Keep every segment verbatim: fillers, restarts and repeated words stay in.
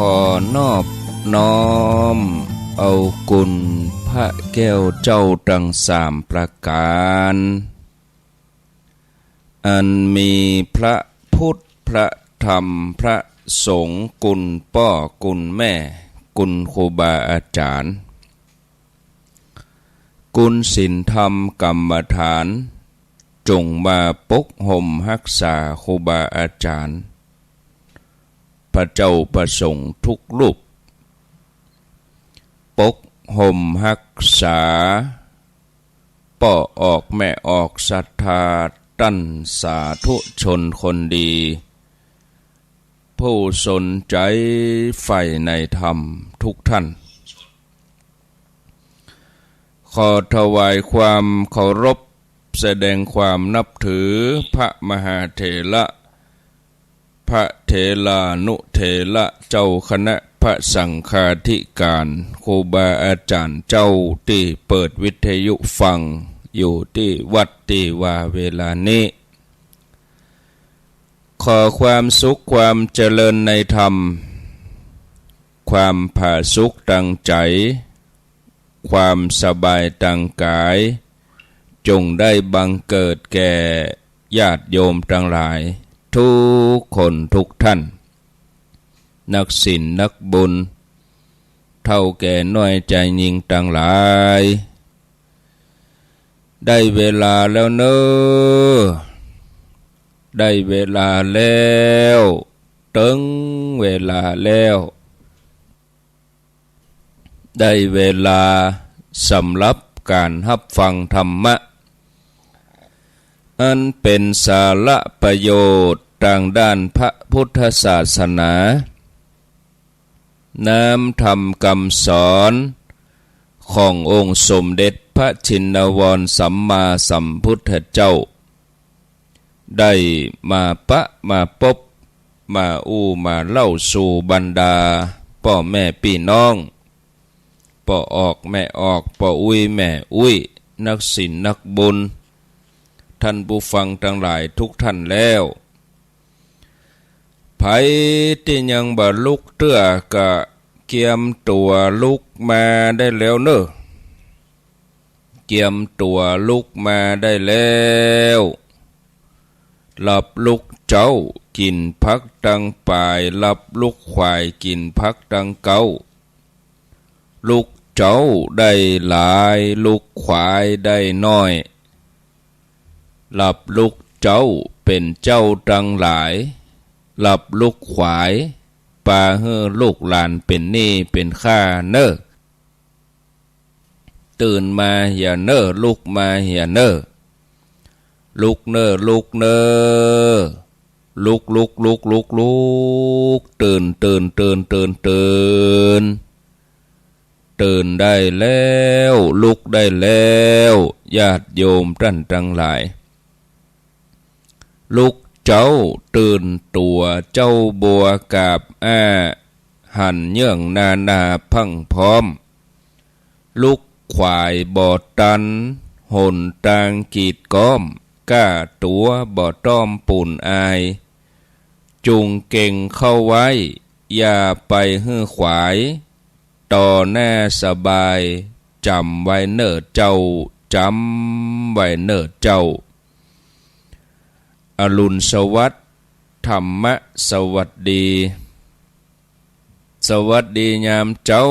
ขอนอบน้อมเอาคุณพระแก้วเจ้าตังสามประก๋าน อันมีพระพุทธ พระธรรม พระสงฆ์ คุณป้อ คุณแม่ คุณครูบาอาจ๋ารย์ คุณศีลธรรมกรรมฐาน จงมาปกห่มฮักษาครูบาอาจ๋ารย์ พระเจ้าพระสงฆ์ทุกรูป ปกห่มฮักษา ป้อออกแม่ออกศรัทธาต้านสาธุชนคนดี ผู้สนใจ๋ใฝ่ในธรรมทุกท่าน ขอถวายความเคารพ แสดงความนับถือพระมหาเถระ พระเถรานุเถระเจ้าคณะพระสังฆาธิการ ครูบาอาจ๋ารย์เจ้าตี้เปิดวิทยุฟังอยู่ตี้วัดตี้วาเวลานี้ ขอความสุขความเจริญในธรรม ความผาสุกตางใจ๋ ความสบายตางก๋าย จงได้บังเกิดแก่ญาติโยมตังหลาย ทุกคนทุกท่าน นักศีลนักบุญ เฒ่าแก่น้อยจายญิงตังหลาย ได้เวลาแล้วเน่อ ได้เวลาแล้ว เติงเวลาแล้ว ได้เวลาสำหรับก๋านฮับฟังธรรมะ อันเป๋นสาระประโยชน์ตางด้านพระพุทธศาสนา น้ำธรรมกำสอนขององค์สมเด็จพระชินวรสัมมาสัมพุทธเจ้า ได้มาปะมาปบ มาอู้มาเล่าสู่บรรดาป้อแม่ปี้น้อง ป้อออกแม่ออก ป้ออุ๊ยแม่อุ๊ย นักศีลนักบุญ ท่านผู้ฟังตังหลายทุกท่านแล้ว ใผตี้ยังบ่ลุกเตื้อก็เกียมตั๋วลุกมาได้แล้วเน่อ เกียมตั๋วลุกมาได้แล้ว หลับลุกเจ๊ากิ๋นผักตังป๋าย หลับลุกขวายกิ๋นผักตังเก๊า ลุกเจ๊าได้หลาย ลุกขวายได้น้อย หลับลุกเจ๊าเป๋นเจ้าตังหลาย หลับลุกขวายปาหื้อลูกหลานเป๋นหนี้เป๋นค่าเน่อ ตื่นมาเหียเน่อ ลุกมาเหียเน่อ ลุกเน่อ ลุกเน่อ ลุก ลุก ลุก ลุก ลุก ตื่น ตื่น ตื่น ตื่น ตื่น ตื่นได้แล้ว ลุกได้แล้ว ญาติโยมต้านตังหลาย ลุกเจ๊าตื่นตั๋ว เจ้าบัวกาบอ้า หันเยื่องนานาพรั่งพร้อม ลุกขวายบ่ตัน หนตางกีดก๊อม ก้าตั๋วบ่ต้อมปูนอาย จุงเก่งเข้าไว้ อย่าไปหื้อขวาย ต่อหน้าสบาย จ๋ำไว้เน่อเจ้า จ๋ำไว้เน่อเจ้า อรุณสวัสดิ์ ธรรมะสวัสดี สวัสดียามเจ๊า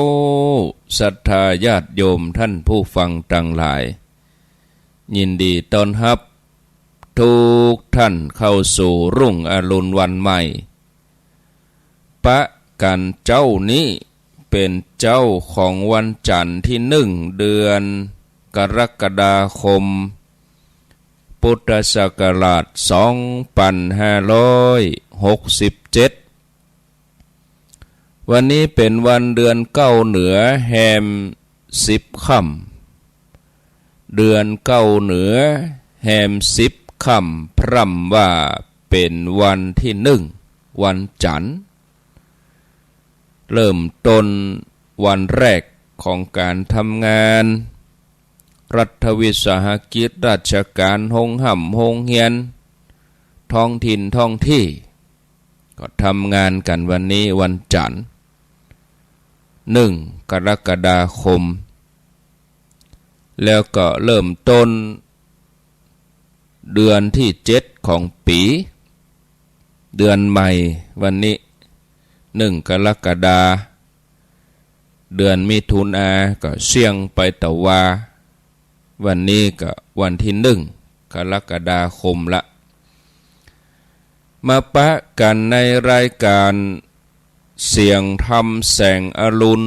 ศรัทธาญาติโยมต้านผู้ฟังตังหลาย ยินดีต้อนฮับทุกต้านเข้าสู่รุ่งอรุณวันใหม่ ปะกั๋นเจ๊านี้เป๋นเจ๊าของวันจั๋นทร์ตี้หนึ่ง เดือนกรกฎาคม พุทธศักราชสองปันห้าร้อยหกสิบเจ็ด วันนี้เป๋นวันเดือนเก้าเหนือแฮมสิบค่ำ เดือนเก้าเหนือแฮมสิบค่ำ พร่ำว่าเป๋นวันตี้หนึ่ง วันจั๋นทร์ เริ่มต้นวันแรกของก๋านทำงาน รัฐวิสาหกิจ ราชก๋าน โฮงฮ่ำโฮงเฮียน ท้องถิ่นท้องตี้ ก็ทำงานกั๋นวันนี้วันจั๋นทร์ หนึ่งกรกฎาคม แล้วก็เริ่มต้นเดือนตี้เจ็ดของปี๋ เดือนใหม่วันนี้ หนึ่งกรกฎา เดือนมิถุนาก็เสี้ยงไปตะวา วันนี้ก็วันตี้หนึ่งกรกฎาคมละ มาปะกั๋นในรายก๋านเสียงธรรมแสงอรุณ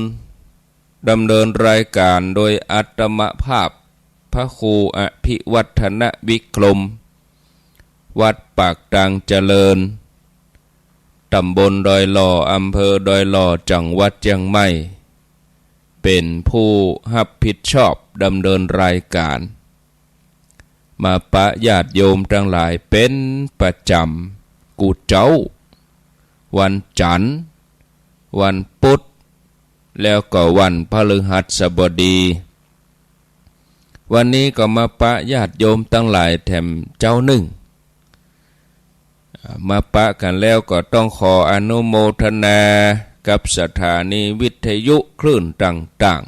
ดำเนินรายก๋านโดยอาตมาภาพ พระครูอภิวัฒนวิกรม วัดปากตางเจริญ ต๋ำบลดอยหล่อ อำเภอดอยหล่อ จังหวัดเจียงใหม่ เป๋นผู้ฮับผิดชอบดำเนินรายก๋าน มาปะญาติโยมตังหลายเป๋นประจ๋ำกู้เจ๊า วันจั๋นทร์ วันปุ๊ด แล้วก็วันพฤหัสบดี วันนี้ก็มาปะญาติโยมตังหลายแถมเจ๊านึ่ง มาปะกั๋นแล้วก็ต้องขออนุโมทนากับสถานีวิทยุคลื่นต่าง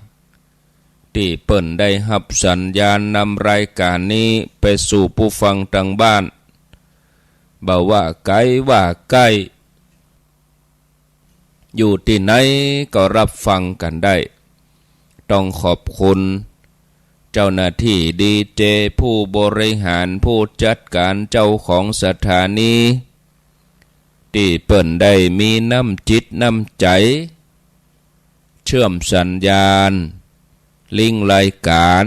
ๆ ตี้เปิ้นได้ฮับสัญญาณนำรายก๋านนี้ไปสู่ผู้ฟังตางบ้าน บ่ว่าไก๋ว่าใก้ อยู่ตี้ไหนก็ฮับฟังกั๋นได้ ต้องขอบคุณเจ้าหน้าตี้ดีเจ ผู้บริหาร ผู้จัดก๋าน เจ้าของสถานี ตี้เปิ้นได้มีน้ำจิตน้ำใจ๋ เชื่อมสัญญาณ ลิงก์รายก๋าน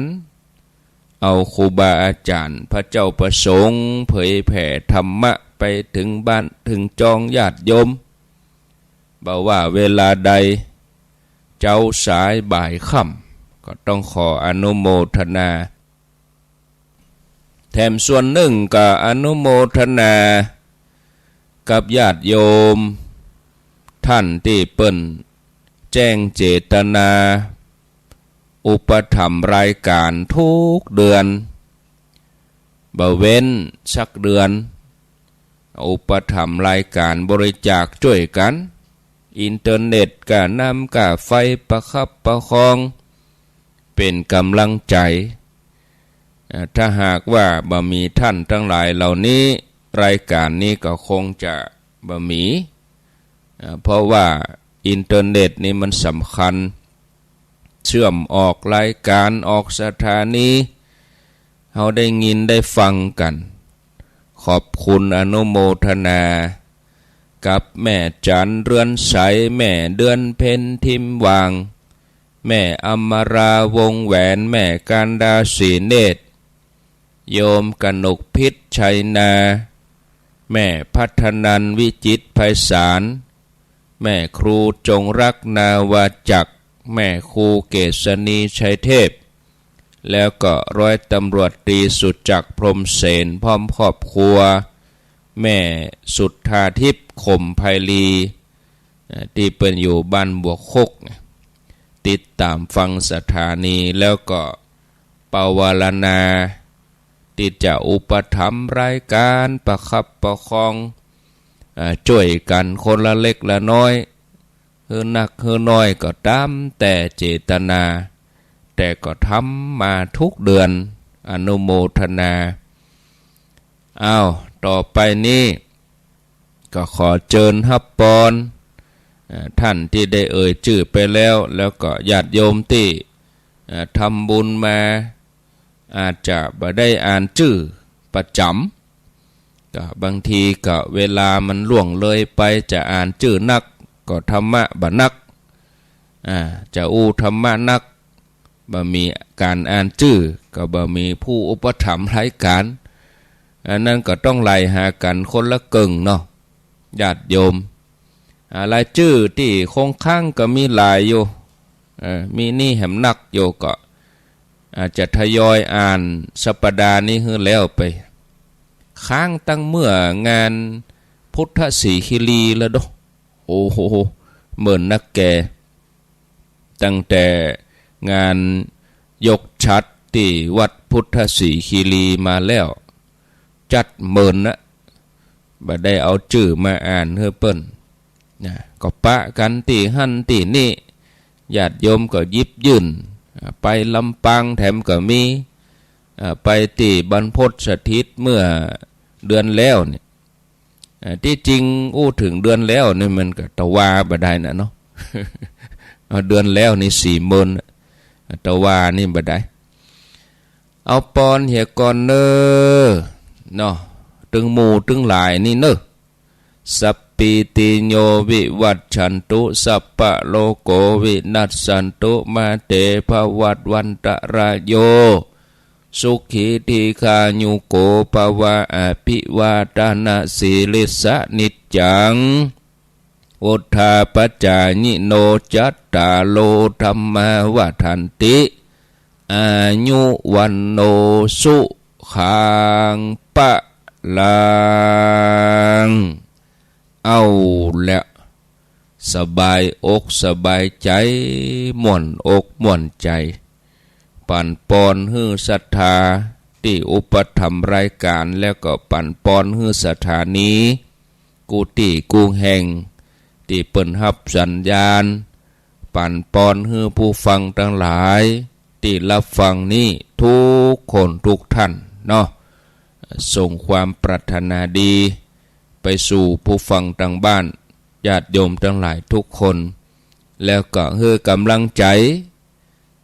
เอาครูบาอาจ๋ารย์ พระเจ้าประสงค์ เผยแผ่ธรรมะไปเถิงบ้านเถิงจองญาติโยม บ่ว่าเวลาใด เจ๊าสายบ่ายค่ำ ก็ต้องขออนุโมทนา แถมส่วนนึ่งก็อนุโมทนากับญาติโยมต้านตี้เปิ้นแจ้งเจตนา อุปถัมภ์รายก๋านกู้เดือน บ่เว้นสักเดือน อุปถัมภ์รายก๋าน บริจาคจ้วยกั๋น อินเทอร์เน็ต ก้าน้ำก้าไฟ ประคับประคอง เป๋นก๋ำลังใจ๋ อ่า ถ้าหากว่าบ่มีต้านตังหลายเหล่านี้ รายก๋านนี้ก็คงจะบ่มี อ่า เพราะว่าอินเทอร์เน็ตนี่มันสำคัญ เชื่อมออกรายก๋าน ออกสถานี เฮาได้ยินได้ฟังกั๋น ขอบคุณอนุโมทนา กับแม่จั๋น เรือนใส แม่เดือนเพ็ญ ทิมหว่าง แม่อมรา วงศ์แหวน แม่การดา ศรีเนตร โยมกนกพิษ ชัยนา แม่พัฒนันท์ วิจิตรไพศาล แม่ครูจงรัก นาวาจักร แม่ครูเกษณี ชัยเทพ แล้วก็ร้อยตำรวจตรีสุจักร พรหมเสน พร้อมครอบครัว แม่สุทธาทิพย์ ขมไพลี เอ่อ ตี้เปิ้นอยู่บ้านบวกคก ติดต๋ามฟังสถานี แล้วก็ปวารณา ตี้จะอุปถัมภ์รายก๋าน ประคับประคอง เอ่อ จ้วยกั๋นคนละเล็กละน้อย หื้อนักหื้อน้อยก็ต๋ามแต่เจตนา แต่ก็ทำมากู้เดือน อนุโมทนา อ้าว ต่อไปนี้ ก็ขอเจิญฮับปอน เอ่อ ต้านตี้ได้เอ่ยจื้อไปแล้ว แล้วก็ญาติโยมตี้ เอ่อ ทำบุญมา อาจจะบ่ได้อ่านจื้อประจ๋ำ ก็บางทีก็เวลามันล่วงเลยไป จะอ่านจื้อนัก ก็ธรรมะบ่นัก อ่า จะอู้ธรรมะนัก บ่มีก๋านอ่านจื้อ ก็บ่มีผู้อุปถัมภ์รายก๋าน อันนั้นก็ต้องไล่หากั๋นคนละเกิ่งเนาะ ญาติโยม อ่า รายจื้อตี้คงค้างก็มีหลายอยู่ เอ่อ มีนี่แหมนักอยู่ ก็อาจจะทยอยอ่านสัปดาห์นี้หื้อแล้วไป ค้างตั้งเมื่องานพุทธสีคีรีแล้วเนาะ โอ้โห เมินนักแก่ ตั้งแต่งานยกฉัตรตี้วัดพุทธสีคีรีมาแล้ว จั๊ดเมินนะ บ่ได้เอาจื้อมาอ่านหื้อเปิ้น นะ ก็ปะกั๋นตี้หั้นตี้นี่ ญาติโยมก็หยิบยื่น อ่า ไปลำปางแถมก็มี อ่า ไปตี้บรรพตสถิตเมื่อเดือนแล้วเนี่ย อ่า ตี้จริงอู้เถิงเดือนแล้วนี่มันก็ตะวาบ่ได้นะเนาะ เอาเดือนแล้วนี่สี่หมื่น ตะวานี่บ่ได้ เอาปอนเหียก่อนเน่อ เนาะ ตึงหมู่ตึงหลายนี่เน่อ สัพพีติโยวิวัชชันตุ สัพพะโรโกวินัสสันตุ มาเตภวัตวันตะราโย สุขีทีฆายุโกภะวะ อภิวาทะนะสีลิสสะนิจจัง วุฑฒาปะจายิโน จัตตาโรธัมมาวัฑฒันติ อายุวัณโณสุขังพะลัง เอาละ สบายอกสบายใจ๋ ม่วนอกม่วนใจ๋ ปั๋นปอนหื้อศรัทธาตี้อุปถัมภ์รายก๋าน แล้วก็ปั๋นปอนหื้อสถานี กู้ตี้กู้แห่ง ตี้เปิ้นฮับสัญญาณ ปั๋นปอนหื้อผู้ฟังตังหลายตี้ฮับฟังนี้ ทุกคนทุกท่านเนาะ ส่งความปรารถนาดีไปสู่ผู้ฟังตังบ้าน ญาติโยมตังหลายทุกคน แล้วก็หื้อก๋ำลังใจ๋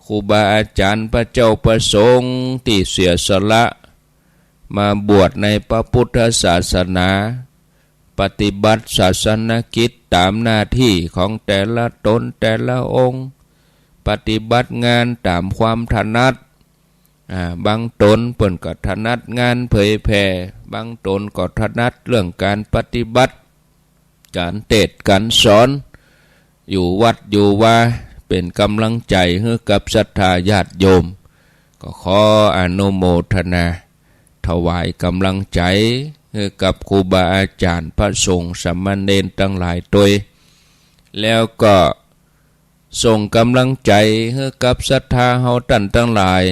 ครูบาอาจ๋ารย์ พระเจ้าพระสงฆ์ตี้เสียสละมาบวชในพระพุทธศาสนา ปฏิบัติศาสนกิจต๋ามหน้าตี้ของแต่ละต๋นแต่ละองค์ ปฏิบัติงานต๋ามความถนัด อ่า บางต๋นเปิ้นก็ถนัดงานเผยแผ่ บางต๋นก็ถนัดเรื่องก๋านปฏิบัติ ก๋านเตสน์ก๋านสอน อยู่วัดอยู่วา เป๋นก๋ำลังใจ๋หื้อกับศรัทธาญาติโยม ก็ขออนุโมทนา ถวายก๋ำลังใจ๋หื้อกับครูบาอาจ๋ารย์ พระสงฆ์สามเณรตังหลายตวย แล้วก็ส่งก๋ำลังใจ๋หื้อกับศรัทธาเฮาต้านตังหลาย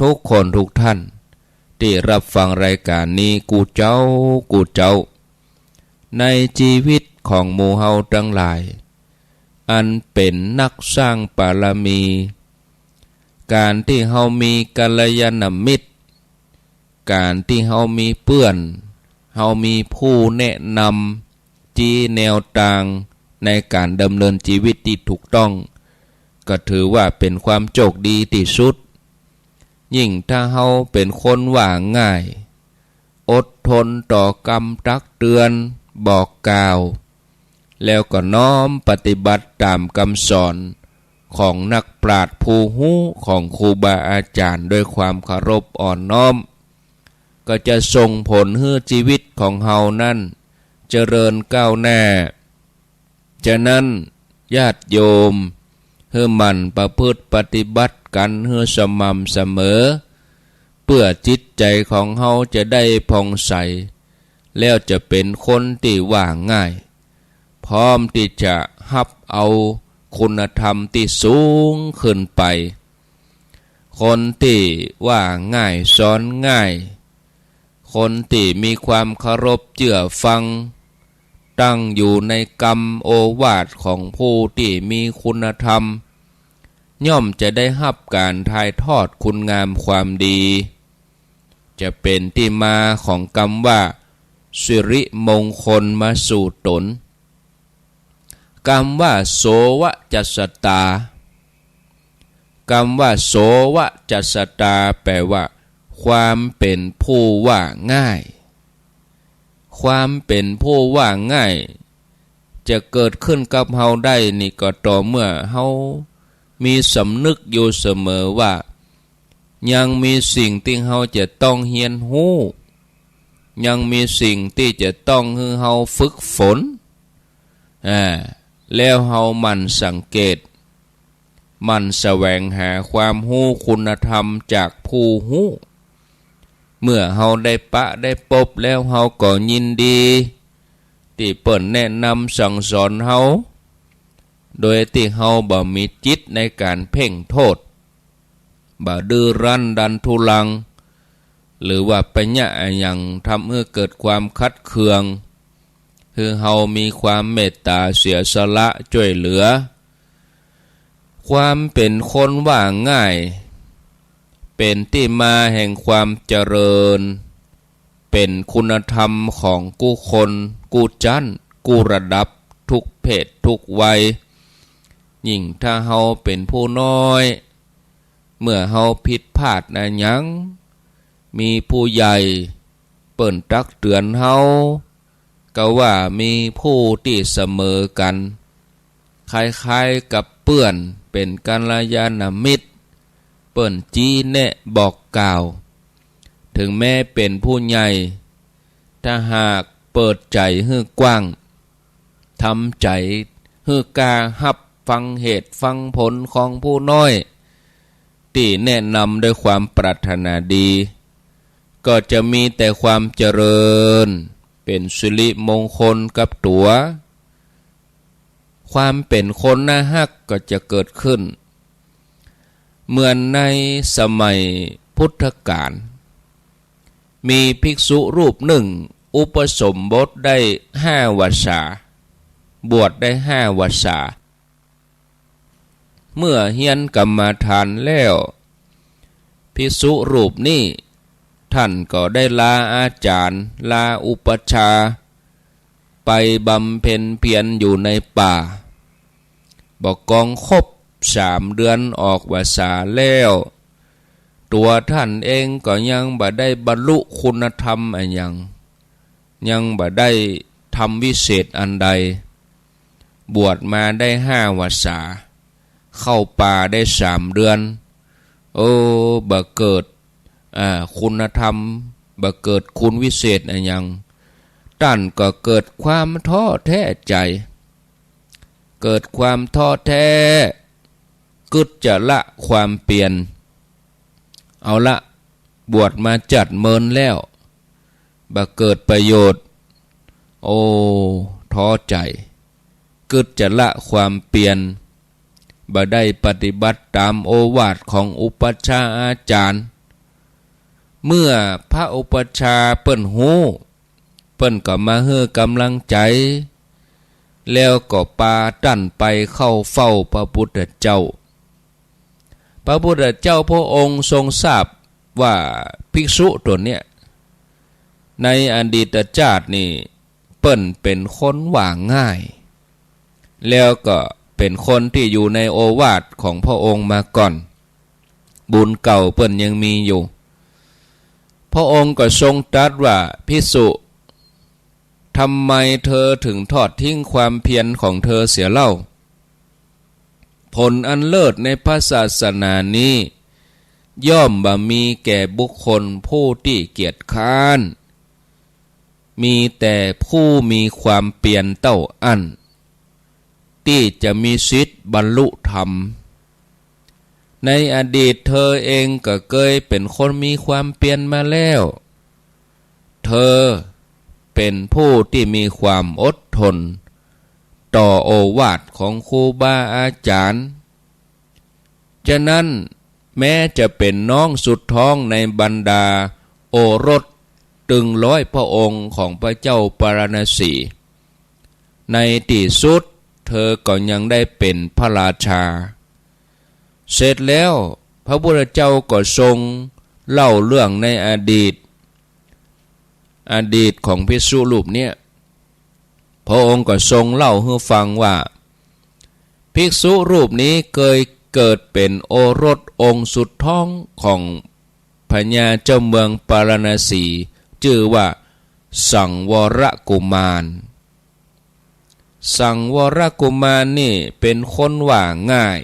ทุกคนทุกท่านตี้ฮับฟังรายก๋านนี้กู้เจ๊ากู้เจ๊า ในจีวิตของหมู่เฮาตังหลาย อันเป๋นนักสร้างบารมี ก๋านตี้เฮามีกัลยาณมิตร ก๋านตี้เฮามีเปื้อน เฮามีผู้แนะนำ ชี้แนวตางในก๋านดำเนินจีวิตตี้ถูกต้อง ก็ถือว่าเป๋นความโชคดีตี้สุด ยิ่งถ้าเฮาเป๋นคนว่าง่าย อดทนต่อกำตักเตือนบอกกล่าว แล้วก็น้อมปฏิบัติต๋ามกำสอนของนักปราชญ์ผู้ฮู้ ของครูบาอาจ๋ารย์ ด้วยความเคารพอ่อนน้อม ก็จะส่งผลหื้อจีวิตของเฮานั้นเจริญก้าวหน้า ฉะนั้นญาติโยม หื้อหมั่นประพฤติปฏิบัติกั๋นหื้อสม่ำเสมอ เปื้อจิตใจ๋ของเฮาจะได้ผ่องใส แล้วจะเป๋นคนตี้ว่าง่าย พร้อมตี้จะฮับเอาคุณธรรมตี้สูงขึ้นไป คนตี้ว่าง่ายสอนง่าย คนตี้มีความเคารพเจื้อฟัง ตั้งอยู่ในกำโอวาทของผู้ตี้มีคุณธรรม ย่อมจะได้ฮับก๋านถ่ายทอดคุณงามความดี จะเป๋นตี้มาของกำว่า สิริมงคลมาสู่ต๋น กำว่า โสวจัสสตา กำว่า โสวจัสสตา แปลว่า ความเป๋นผู้ว่าง่าย ความเป๋นผู้ว่าง่าย จะเกิดขึ้นกับเฮาได้นี่ก็ต่อเมื่อเฮามีสำนึกอยู่เสมอว่า ยังมีสิ่งตี้เฮาจะต้องเฮียนฮู้ ยังมีสิ่งตี้จะต้องหื้อเฮาฝึกฝน อ่า แล้วเฮาหมั่นสังเกต หมั่นแสวงหาความฮู้คุณธรรมจากผู้ฮู้ เมื่อเฮาได้ปะได้ปบแล้ว เฮาก็ยินดี ตี้เปิ้นแนะนำสั่งสอนเฮา โดยตี้เฮาบ่มีจิตในก๋านเพ่งโต้ษ บ่ดื้อรั้นดันทุรัง หรือว่าไปเยียะอะหยังทำหื้อเกิดความขัดเคือง หื้อเฮามีความเมตต๋าเสียสละจ้วยเหลือ ความเป๋นคนว่าง่าย เป๋นตี้มาแห่งความเจริญ เป๋นคุณธรรมของกู้คน กู้จั๊น กู้ระดับ กู้เพศกู้วัย ยิ่งถ้าเฮาเป๋นผู้น้อย เมื่อเฮาผิดพลาดอะหยัง มีผู้ใหญ่เปิ้นตักเตื๋อนเฮา ก็ว่ามีผู้ตี้เสมอกั๋น คล้ายๆ กับเปื้อนเป๋นกัลยาณมิตร เปิ้นจี้แนะบอกกล่าว เถิงแม้เป๋นผู้ใหญ่ ถ้าหากเปิดใจ๋หื้อกว้าง ทำใจ๋หื้อกล้าฮับฟังเหตุฟังผลของผู้น้อย ตี้แนะนำด้วยความปรารถนาดี ก็จะมีแต่ความเจริญ เป๋นสิริมงคลกับตั๋ว ความเป๋นคนน่าฮักก็จะเกิดขึ้น เหมือนในสมัยพุทธกาล มีภิกษุรูปนึ่งอุปสมบทได้ห้าวรรษา บวชได้ห้าวรรษา เมื่อเฮียนกรรมฐานแล้ว ภิกษุรูปนี้ ท่านก็ได้ลาอาจ๋ารย์ ลาอุปัชฌาย์ ไปบำเพ็ญเพียรอยู่ในป่า บ่ากองครบสามเดือนออกวรรษาแล้ว ตั๋วท่านเองก็ยังบ่ได้บรรลุคุณธรรมอะหยัง ยังบ่ได้ธรรมวิเศษอันใด บวชมาได้ห้าวรรษา เข้าป่าได้สามเดือน โอ้ บ่เกิด อ่า คุณธรรม บ่เกิดคุณวิเศษอะหยัง ต้านก็เกิดความท้อแท้ใจ๋ เกิดความท้อแท้ กึ๊ดจะละความเปียร เอาละ บวชมาจัดเมินแล้ว บ่เกิดประโยชน์ โอ้ ท้อใจ๋ กึ๊ดจะละความเปียร บ่ได้ปฏิบัติต๋ามโอวาทของอุปัชฌาย์อาจ๋ารย์ เมื่อพระอุปัชฌาย์เปิ้นฮู้ เปิ้นก็มาหื้อกำลังใจ๋ แล้วก็ปาต้านไปเข้าเฝ้าพระพุทธเจ้า พระพุทธเจ้าพระองค์ทรงทราบว่าภิกษุตั๋วเนี้ย ในอดีตจาตินี่ เปิ้นเป๋นคนว่าง่าย แล้วก็เป๋นคนตี้อยู่ในโอวาทของพระองค์มาก่อน บุญเก่าเปิ้นยังมีอยู่ พระองค์ก็ทรงตรัสว่า ภิกษุ ทำไมเธอถึงทอดทิ้งความเพียรของเธอเสียเล่า ผลอันเลิศในพระศาสนานี้ ย่อมบ่มีแก่บุคคลผู้ตี้เกียจคร้าน มีแต่ผู้มีความเปียรเต้าอั้น ตี้จะมีสิทธิ์บรรลุธรรม ในอดีตเธอเองก็เกยเป๋นคนมีความเปียรมาแล้ว เธอเป๋นผู้ตี้มีความอดทน ต่อโอวาทของครูบาอาจ๋ารย์ ฉะนั้นแม้จะเป๋นน้องสุดท้องในบรรดาโอรสตึงร้อยพระองค์ของพระเจ้าปาราณสี ในตี้สุดเธอก็ยังได้เป๋นพระราชา เสร็จแล้วพระพุทธเจ้าก็ทรงเล่าเรื่องในอดีต อดีตของภิกษุรูปเนี้ย พระองค์ก็ทรงเล่าหื้อฟังว่า ภิกษุรูปนี้เกยเกิดเป๋นโอรสองค์สุดท้องของพญาเจ้าเมืองปาราณสี จื้อว่าสังวรกุมาร สังวรกุมารนี่เป๋นคนว่าง่าย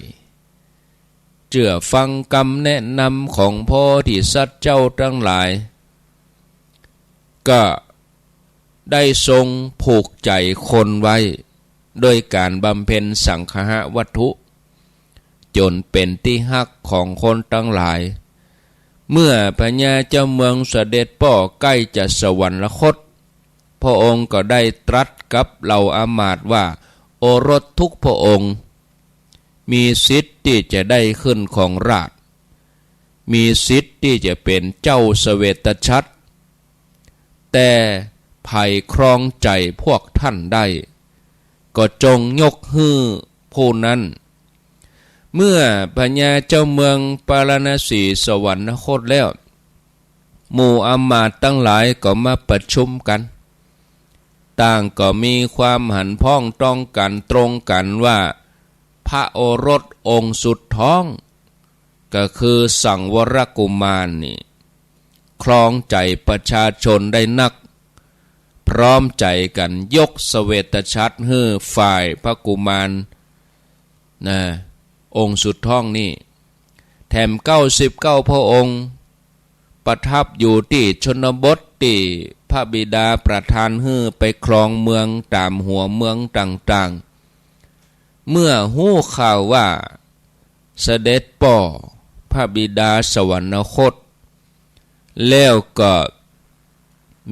เจื้อฟังกำแนะนำของโพธิสัตว์เจ้าตังหลาย ก็ได้ทรงผูกใจ๋คนไว้ ด้วยก๋านบำเพ็ญสังคหวัตถุ จ๋นเป๋นตี้ฮักของคนตังหลาย เมื่อพญาเจ้าเมืองเสด็จป้อใก้จะสวรรคต พระองค์ก็ได้ตรัสกับเหล่าอำมาตย์ว่า โอรสทุกพระองค์ มีสิทธิ์ตี้จะได้ขึ้นครองราชย์ มีสิทธิ์ตี้จะเป๋นเจ้าเสวตฉัตร แต่ใผครองใจ๋พวกท่านได้ ก็จงยกหื้อผู้นั้น เมื่อพญาเจ้าเมืองปาราณสีสวรรคตแล้ว หมู่อำมาตย์ตังหลายก็มาประชุมกั๋น ต่างก็มีความหันพ้องต้องกั๋นตรงกั๋นว่า พระโอรสองค์สุดท้อง ก็คือสังวรกุมารนี่ ครองใจ๋ประชาชนได้นัก พร้อมใจ๋กั๋นยกเสวตฉัตรหื้อฝ่ายพระกุมาร นะ องค์สุดท้องนี่ แถมเก้าสิบเก้าพระองค์ ประทับอยู่ตี้ชนบทตี้พระบิดาประทานหื้อไปครองเมืองต๋ามหัวเมืองต่างๆ เมื่อฮู้ข่าวว่าเสด็จป้อพระบิดาสวรรคต แล้วก็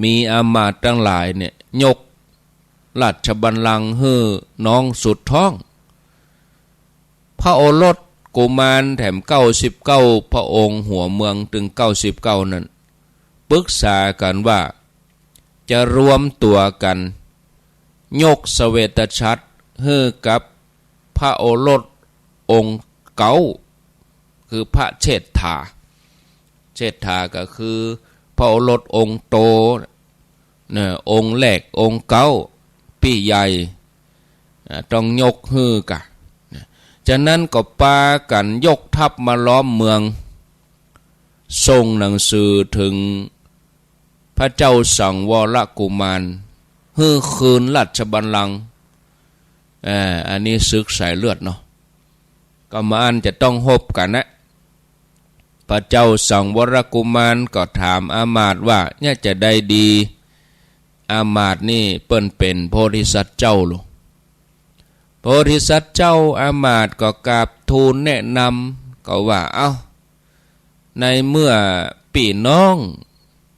มีอำมาตย์ตังหลายเนี่ยยกราชบัลลังก์หื้อน้องสุดท้อง พระโอรสกุมารแถมเก้าสิบเก้าพระองค์หัวเมืองตึงเก้าสิบเก้านั้น ปึกษากั๋นว่าจะรวมตั๋วกั๋น ยกเสวตฉัตรหื้อกับพระโอรสองค์เก๊า คือพระเชษฐา เชษฐาก็คือพระโอรสองค์โต นะ องค์แรก องค์เก๊า ปี้ใหญ่ อ่า ต้องยกหื้อกะ นะ จากนั้นก็ปากั๋นยกทัพมาล้อมเมือง ส่งหนังสือเถิงพระเจ้าสังวรกุมาร หื้อคืนราชบัลลังก์ อ่า อันนี้ศึกสายเลือดเนาะ ก็มาอั้นจะต้องฮบกั๋นนะ พระเจ้าสังวรกุมารก็ถามอำมาตย์ว่า เนี่ยจะใดดี อำมาตย์นี่เปิ้นเป๋นโพธิสัตว์เจ้าลูก โพธิสัตว์เจ้า อำมาตย์ก็กราบทูลแนะนำ ก็ว่า เอ้า ในเมื่อปี้น้อง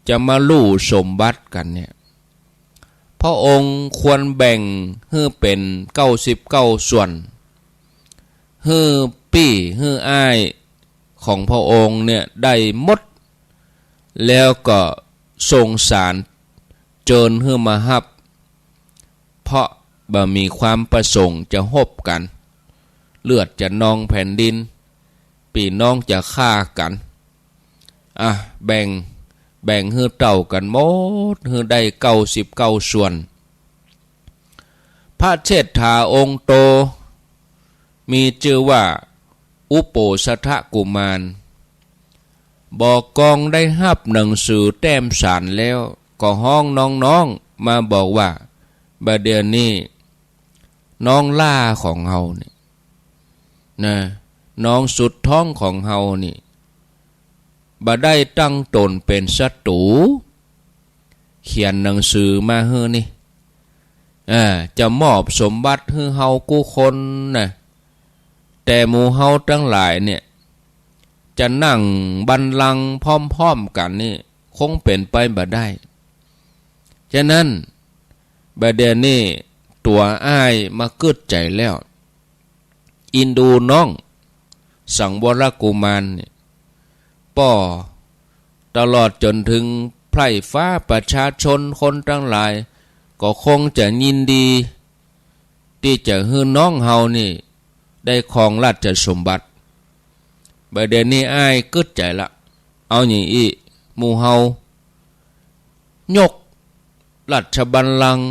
จะมาลู่สมบัติกั๋นเนี่ย พระองค์ควรแบ่งหื้อเป๋นเก้าสิบเก้าส่วน หื้อปี้หื้ออ้ายของพระองค์เนี่ยได้หมด แล้วก็ส่งสารเจิญหื้อมาฮับ เพราะบ่มีความประสงค์จะฮบกั๋น เลือดจะนองแผ่นดิน ปี้น้องจะฆ่ากั๋น อ่ะ แบ่ง แบ่งหื้อเต้ากั๋นหมด หื้อได้เก้าสิบเก้าส่วน พระเชษฐาองค์โต มีจื้อว่าอุโปสถกุมาร บ่ากองได้ฮับหนังสือแต้มสารแล้ว ก็ฮ้องน้องๆ มาบอกว่า บ่าเดี่ยวนี้ น้องหล้าของเฮานี่ นะ น้องสุดท้องของเฮานี่ บ่ได้ตั้งต๋นเป๋นศัตรู๋ เขียนหนังสือมาหื้อนี่ อ่า จะมอบสมบัติหื้อเฮากู้คนนะ แต่หมู่เฮาตังหลายเนี่ย จะนั่งบัลลังก์พร้อมๆ กั๋นนี่ คงเป๋นไปบ่ได้ ฉะนั้น บ่าเดี่ยวนี้ตั๋วอ้ายมากึ๊ดใจ๋แล้ว อินดูน้อง สังวรกุมารนี่ ป้อ ตลอดจ๋นเถิงไพร่ฟ้าประชาชนคนตังหลาย ก็คงจะยินดี ตี้จะหื้อน้องเฮานี่ ได้ครองราชสมบัติ บ่าเดี่ยวนี้อ้ายกึ๊ดใจ๋ละ เอาหยังอี้ หมู่เฮา ยกราชบัลลังก์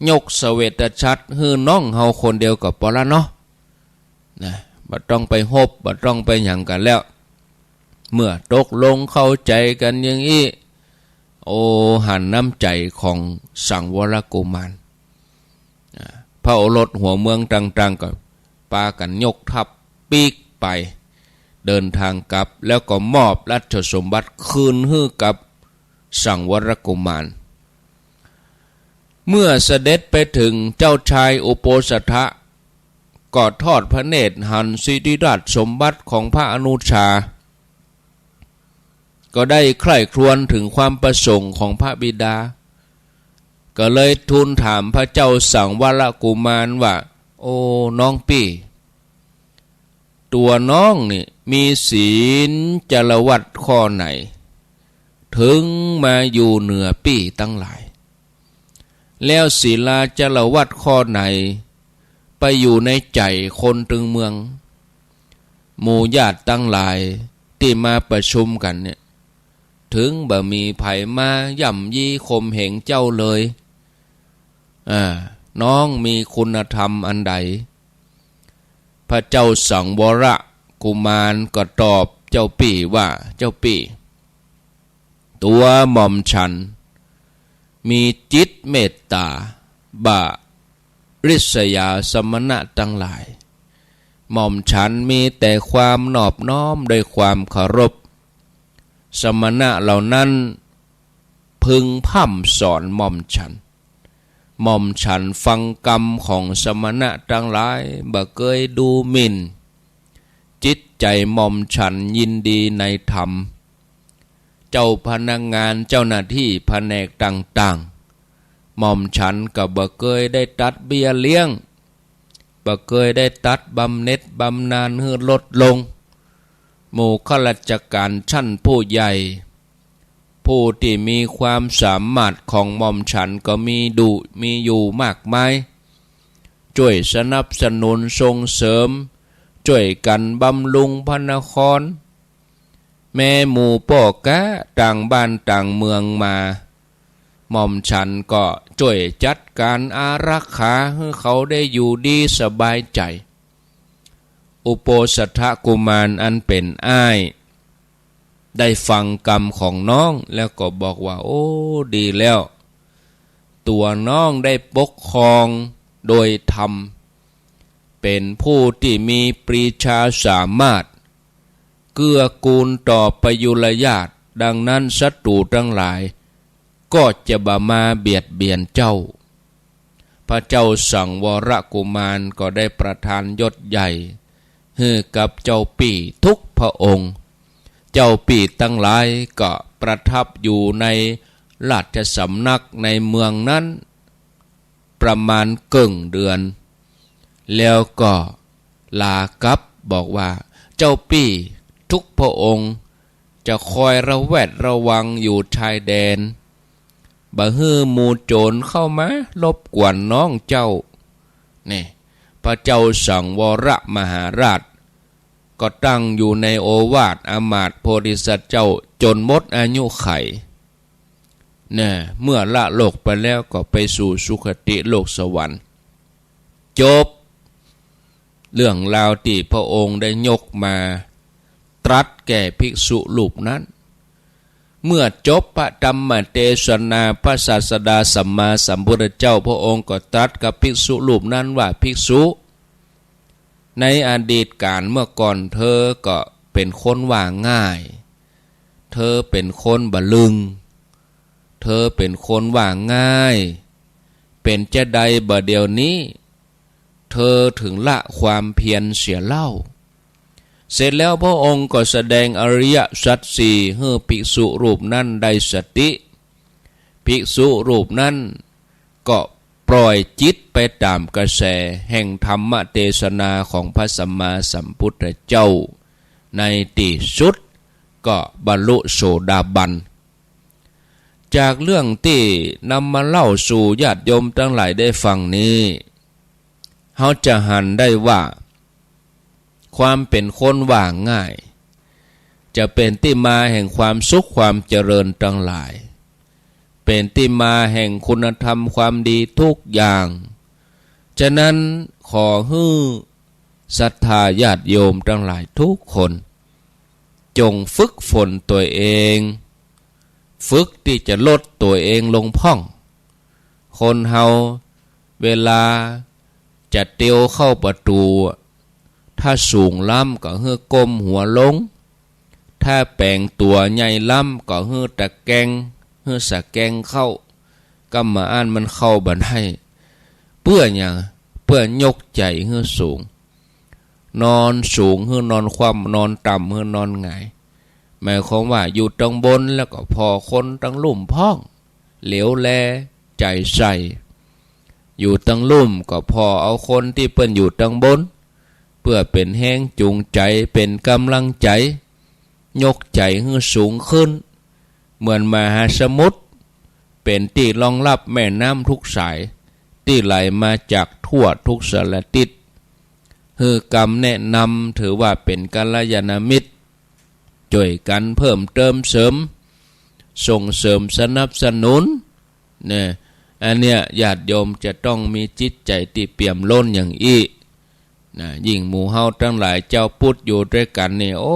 ยกเสวตฉัตรหื้อน้องเฮาคนเดียวก็ปอละเนาะ นะ บ่ต้องไปฮบ บ่ต้องไปหยังกั๋นแล้ว เมื่อตกลงเข้าใจ๋กั๋นอย่างอี้ โอ้ หันน้ำใจ๋ของสังวรกุมาร อ่า พระโอรสหัวเมืองต่างๆ ก็ปากั๋นยกทัพปีกไป เดินทางกลับ แล้วก็มอบราชสมบัติคืนหื้อกับสังวรกุมาร เมื่อเสด็จไปเถิงเจ้าชายอุโปสถะ ก็ทอดพระเนตรหันสิริราชสมบัติของพระอนุชา ก็ได้ใคร่ครวญเถิงความประสงค์ของพระบิดา ก็เลยทูลถามพระเจ้าสังวรกุมารว่า โอ้ น้องปี้ ตั๋วน้องนี่มีศีลจารวัตรข้อไหน เถิงมาอยู่เหนือปี้ตังหลาย แล้วศีลาจารวัตรข้อไหน ไปอยู่ในใจ๋คนตึงเมือง หมู่ญาติตังหลายตี้มาประชุมกั๋นเนี่ย เถิงบ่มีใผมาย่ำยีข่มเหงเจ้าเลย อ่า น้องมีคุณธรรมอันใด พระเจ้าสังวรกุมารก็ตอบเจ้าปี้ว่า เจ้าปี้ ตั๋วหม่อมฉันมีจิตเมตต๋าบ่ริษยาสมณะตังหลาย หม่อมฉันมีแต่ความนอบน้อมด้วยความเคารพ สมณะเหล่านั้นพึงพร่ำสอนหม่อมฉัน หม่อมฉันฟังกำของสมณะตังหลายบ่เกยดูหมิ่น จิตใจ๋หม่อมฉันยินดีในธรรม เจ้าพนักงานเจ้าหน้าตี้แผนกต่างๆ หม่อมฉันก็บ่เกยได้ตัดเบี้ยเลี้ยง บ่เกยได้ตัดบำเหน็จบำนาญหื้อลดลง หมู่ข้าราชก๋านชั้นผู้ใหญ่ ผู้ตี้มีความสามารถของหม่อมฉันก็มีดุ มีอยู่มากมาย จ้วยสนับสนุนส่งเสริม จ้วยกั๋นบำรุงพระนคร แม้หมู่ป้อก๊าต่างบ้านต่างเมืองมา หม่อมฉันก็จ้วยจัดก๋านอารักขาหื้อเขาได้อยู่ดีสบายใจ๋ อุโปสถกุมารอันเป๋นอ้าย ได้ฟังกำของน้องแล้วก็บอกว่า โอ้ ดีแล้ว ตั๋วน้องได้ปกครองโดยธรรม เป๋นผู้ตี้มีปรีชาสามารถ เกื้อกูลต่อประยุรญาติ ดังนั้นศัตรูตังหลายก็จะบ่มาเบียดเบียนเจ้า พระเจ้าสังวรกุมารก็ได้ประทานยศใหญ่หื้อกับเจ้าปี้ทุกพระองค์ เจ้าปี้ตังหลายก็ประทับอยู่ในราชสำนักในเมืองนั้น ประมาณเกิ่งเดือน แล้วก็ลากลับบอกว่า เจ้าปี้ทุกพระองค์จะคอยระแวดระวังอยู่ชายแดน บ่หื้อหมู่โจรเข้ามารบกวนน้องเจ้า นี่ พระเจ้าสังวรมหาราช ก็ตั้งอยู่ในโอวาทอำมาตย์โพธิสัตว์เจ้าจ๋นหมดอายุขัย แน่ เมื่อละโลกไปแล้วก็ไปสู่สุคติโลกสวรรค์ จบ เรื่องราวตี้พระองค์ได้ยกมาตรัสแก่ภิกษุรูปนั้น เมื่อจบพระธรรมเตสนา พระศาสดาสัมมาสัมพุทธเจ้าพระองค์ก็ตรัสกับภิกษุรูปนั้นว่า ภิกษุ ในอดีตกาลเมื่อก่อนเธอก็เป๋นคนว่าง่าย เธอเป๋นคนบ่ลึง เธอเป๋นคนว่าง่าย เป๋นจาใดบ่เดี่ยวนี้ เธอถึงละความเพียรเสียเล่า เสร็จแล้วพระองค์ก็แสดงอริยสัจสี่หื้อภิกษุรูปนั้นได้สติ ภิกษุรูปนั้นก็ปล่อยจิตไปต๋ามกระแสแห่งธรรมเตสนาของพระสัมมาสัมพุทธเจ้า ในตี้สุดก็บรรลุโสดาบัน จากเรื่องตี้นำมาเล่าสู่ญาติโยมตังหลายได้ฟังนี้ เฮาจะหันได้ว่า ความเป๋นคนว่าง่าย จะเป๋นตี้มาแห่งความสุขความเจริญตังหลาย เป๋นตี้มาแห่งคุณธรรมความดีทุกอย่าง ฉะนั้นขอหื้อศรัทธาญาติโยมตังหลายทุกคน จงฝึกฝนตั๋วเอง ฝึกตี้จะลดตั๋วเองลงพ่อง คนเฮาเวลาจะเตียวเข้าประตู๋ ถ้าสูงล้ำก็หื้อก้มหัวลง ถ้าแป๋งตั๋วใหญ่ล้ำก็หื้อตะแกง หื้อสะแกงเข้า กำบ่อั้นมันเข้าบ่ได้ เปื้อหยัง เปื้อยกใจ๋หื้อสูง นอนสูงหื้อนอนคว่ำ นอนต่ำหื้อนอนหงาย หมายความว่าอยู่ตังบนแล้วก็ผ่อคนตังลุ่มพ่อง เหลียวแลใจ๋ใส่ อยู่ตังลุ่มก็ผ่อเอาคนตี้เปิ้นอยู่ตังบน เปื้อเป๋นแฮงจูงใจ๋ เป๋นก๋ำลังใจ๋ ยกใจ๋หื้อสูงขึ้น เหมือนมหาสมุทร เป๋นตี้รองรับแม่น้ำทุกสาย ตี้ไหลมาจากทั่วทุกสารทิศ หื้อกำแนะนำ ถือว่าเป๋นกัลยาณมิตร จ้วยกั๋นเพิ่มเติมเสริม ส่งเสริมสนับสนุน เนี่ย อันเนี้ยญาติโยมจะต้องมีจิตใจ๋ตี้เปี่ยมล้นอย่างอี้ นะ ยิ่งหมู่เฮาตังหลายเจ้าพุทธอยู่ตวยกั๋นนี่ โอ้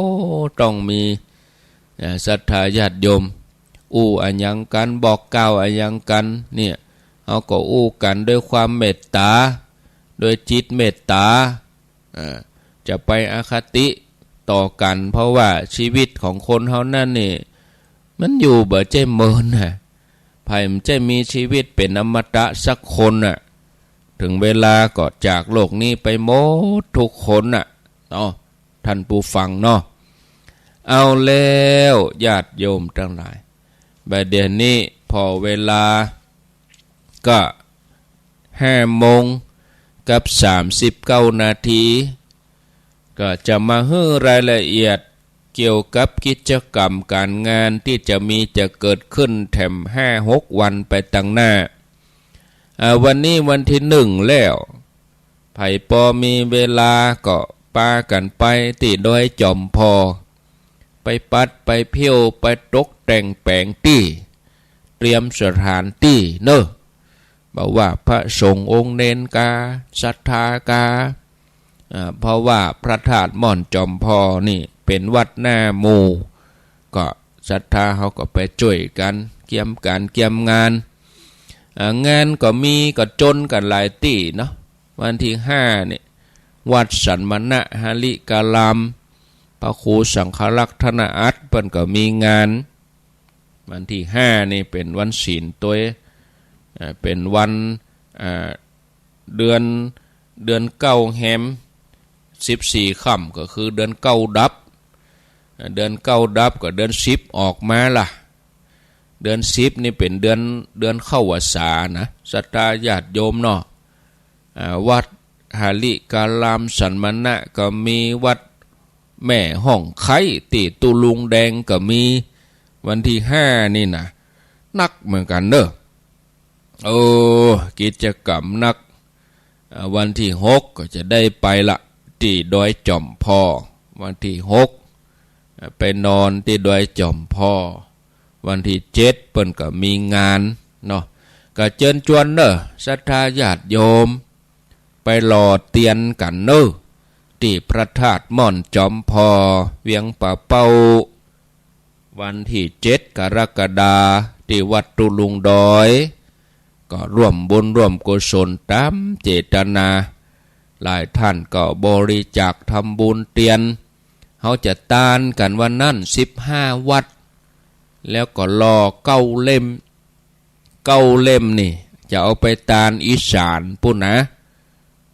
ต้องมี อ่า ศรัทธาญาติโยม อู้อะหยังกั๋น บอกกล่าวอะหยังกั๋น เนี่ย เฮาก็อู้กั๋นด้วยความเมตต๋า ด้วยจิตเมตต๋า อ่า จะไปอคติต่อกั๋น เพราะว่าชีวิตของคนเฮานั้นนี่ มันอยู่บ่ใจ้เมินน่ะ ใผบ่ใจ้มีชีวิตเป๋นอมตะสักคนน่ะ เถิงเวลาก็จากโลกนี้ไปหมดทุกคนน่ะ เนาะ ท่านผู้ฟังเนาะ เอาแล้วญาติโยมตังหลาย บ่าเดี่ยวนี้ผ่อเวลาก็ห้าโมงกับสามสิบเก้านาที ก็จะมาหื้อรายละเอียดเกี่ยวกับกิจกรรมก๋านงานตี้จะมีจะเกิดขึ้นแถมห้าหกวันไปตังหน้า อ่า วันนี้วันตี้หนึ่งแล้ว ใผปอมีเวลาก็ปากั๋นไปตี้ดอยจ๋อมผ่อ ไปปัดไปเผี้ยว ไปตกแต่งแป๋งตี้ เตรียมสถานตี้เนาะ บ่ว่าพระสงฆ์องค์เณรกา ศรัทธากา อ่า เพราะว่าพระธาตุม่อนจ๋อมผ่อนี่เป๋นวัดหน้าหมู่ ก็ศรัทธาเฮาก็ไปจ้วยกั๋น เกียมก๋านเกียมงาน อ่า งานก็มี ก็จนกั๋นหลายตี้เนาะ วันตี้ห้านี่ วัดสันมณะหริการาม พระครูสังฆรักษ์ธนอัตถ์เปิ้นก็มีงาน วันตี้ห้านี่เป๋นวันศีลตวย อ่า เป๋นวัน อ่า เดือน เดือนเก้าแฮมสิบสี่ค่ำ ก็คือเดือนเก้าดับ อ่า เดือนเก้าดับก็เดือนสิบออกมาละ เดือนสิบนี่เป๋นเดือน เดือนเข้าพรรษานะ ศรัทธาญาติโยมเนาะ อ่า วัดหริการามสันมณะก็มี วัดแม่ฮ่องไคตี้ตุ๊ลุงแดงก็มี วันตี้ห้านี่นะ นักเหมือนกั๋นเนาะ โอ้ กิจกรรมนัก อ่า วันตี้หกก็จะได้ไปละ ตี้ดอยจ๋อมผ่อ วันตี้หก อ่า ไปนอนตี้ดอยจ๋อมผ่อ วันตี้เจ็ดเปิ้นก็มีงานเนาะ ก็เจิญจวนเนาะ ศรัทธาญาติโยม ไปหล่อเตียนกั๋นเนาะ ตี้พระธาตุม่อนจ๋อมผ่อ เวียงป่าเป้า วันตี้เจ็ดกรกฎา ตี้วัดตุ๊ลุงดอย ก็ร่วมบุญร่วมกุศลต๋ามเจตนา หลายท่านก็บริจาคทำบุญเตียน เฮาจะตานกั๋นวันนั้นสิบห้าวัตต์ แล้วก็หล่อเก้าเล่ม เก้าเล่มนี่จะเอาไปตานอีสานปู้นนะ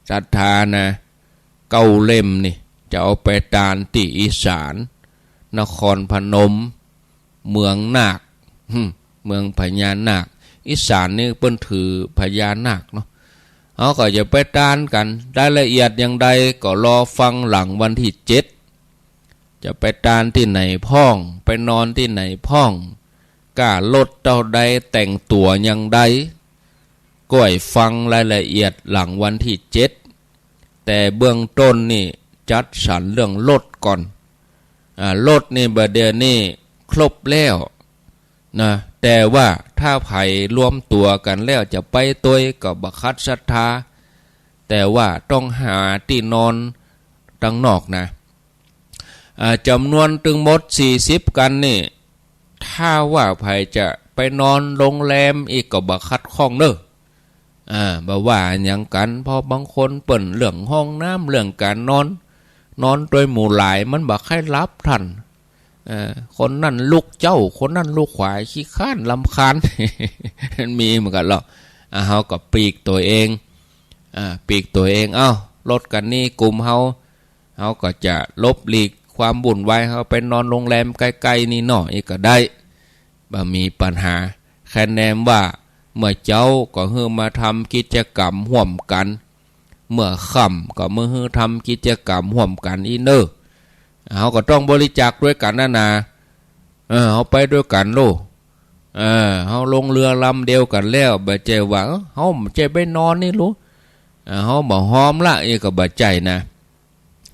ศรัทธานะ เก้าเล่มนี่จะเอาไปตานตี้อีสาน นครพนม เมืองนาค หึ เมืองพญานาค อีสานนี่เปิ้นถือพญานาคเนาะ เฮาก็จะไปตานกั๋น รายละเอียดอย่างใดก็รอฟังหลังวันตี้เจ็ด จะไปตานตี้ไหนพ่อง ไปนอนตี้ไหนพ่อง ก้ารถเต้าใด แต่งตั๋วอย่างใด ก้อยฟังรายละเอียดหลังวันตี้เจ็ด แต่เบื้องต้นนี่จัดสรรเรื่องรถก่อน อ่า รถนี่บ่าเดี่ยวนี้ครบแล้วนะ แต่ว่าถ้าใผรวมตั๋วกั๋นแล้วจะไปตวยก็บ่ขัดศรัทธา แต่ว่าต้องหาตี้นอนตังนอกนะ อ่า จ๋ำนวนตึงหมดสี่สิบกั๋นนี่ ถ้าว่าใผจะไปนอนโรงแรมอีกก็บ่ขัดข้องเนาะ อ่า บ่ว่าหยังกั๋น เพราะบางคนเปิ้นเรื่องห้องน้ำ เรื่องก๋านนอน นอนตวยหมู่หลายมันบ่ใค่หลับท่าน เอ่อ คนนั้นลุกเจ๊า คนนั้นลุกขวาย ขี้คร้านรำคาญ มันมีเหมือนกั๋นเนาะ อ่า เฮาก็ปลีกตั๋วเอง อ่า ปลีกตั๋วเอง เอ้า รถกั๋นนี้กุมเฮา เฮาก็จะหลบหลีกความวุ่นวาย เฮาไปนอนโรงแรมใก้ๆ นี่เนาะ อีกก็ได้ บ่มีปัญหา แค่แนมว่าเมื่อเจ๊าก็หื้อมาทำกิจกรรมฮ่วมกั๋น เมื่อค่ำก็มาหื้อทำกิจกรรมฮ่วมกั๋นอี้เนาะ เฮาก็ต้องบริจาคตวยกั๋นนานา เออ เฮาไปตวยกั๋นโลด เออ เฮาลงเฮือลำเดียวกั๋นแล้ว บ่ใจ้ว่า เอ้อ เฮาบ่ใจ้ไปนอนนี่ลูก เออ เฮาบ่ฮอมละ อี้ก็บ่ใจ้นะ